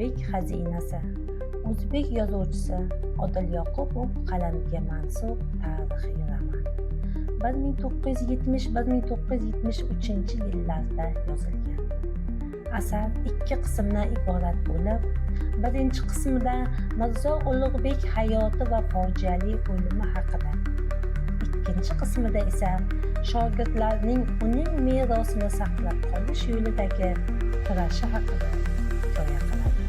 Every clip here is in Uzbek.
Ulug'bek xazinasi o'zbek yozuvchisi Odil Yoqubov qalamiga mansub tarixiy roman. 1970-1973 yillarda yozilgan. Asar ikki qismdan iborat bo'lib, birinchi qismida Mirzo Ulug'bek hayoti va fojiali o'limi haqida, ikkinchi qismida esa shogirdlarning uning merosini saqlab qolish yo'lidagi kurashi haqida hikoya qiladi.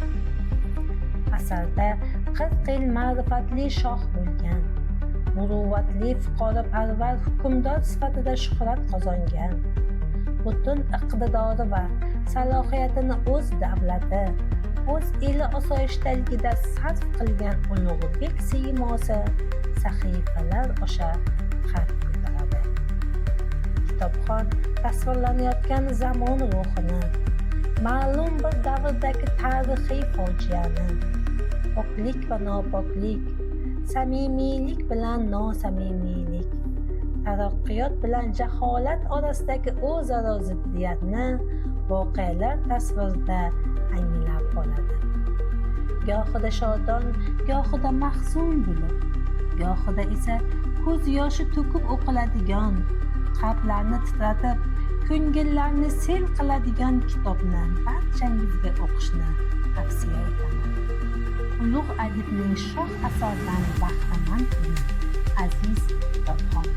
Asarda 40 yil ma'rifatli shoh bo'lgan, muruvvatli fuqaroparvar hukmdor sifatida shuhrat qozongan, butun iqtidori va salohiyatini o'z davlati, o'z eli osoyishtaligida sarf qilgan Ulug'bek siymosi sahifalar osha qad ko'taradi. Kitobxon tasvirlanayotgan zamon ruhini, ma'lum bir davrdagi tarixiy fojiani, poklik va nopoklik, samimiylik bilan nosamimiylik, taraqqiyot bilan jaholat orasidagi o'zaro ziddiyatni voqealar tasvirida anglab oladi. Gohida shodon, gohida mahzun bo'lib, gohida esa ko'z yoshi to'kib o'qiladigan, qalblarni titratib, ko'ngillarni sel qiladigan kitobni barchangizga o'qishni tavsiya etaman. Ulug' adibning shoh asaridan bahramand bo'ling, aziz kitobxon.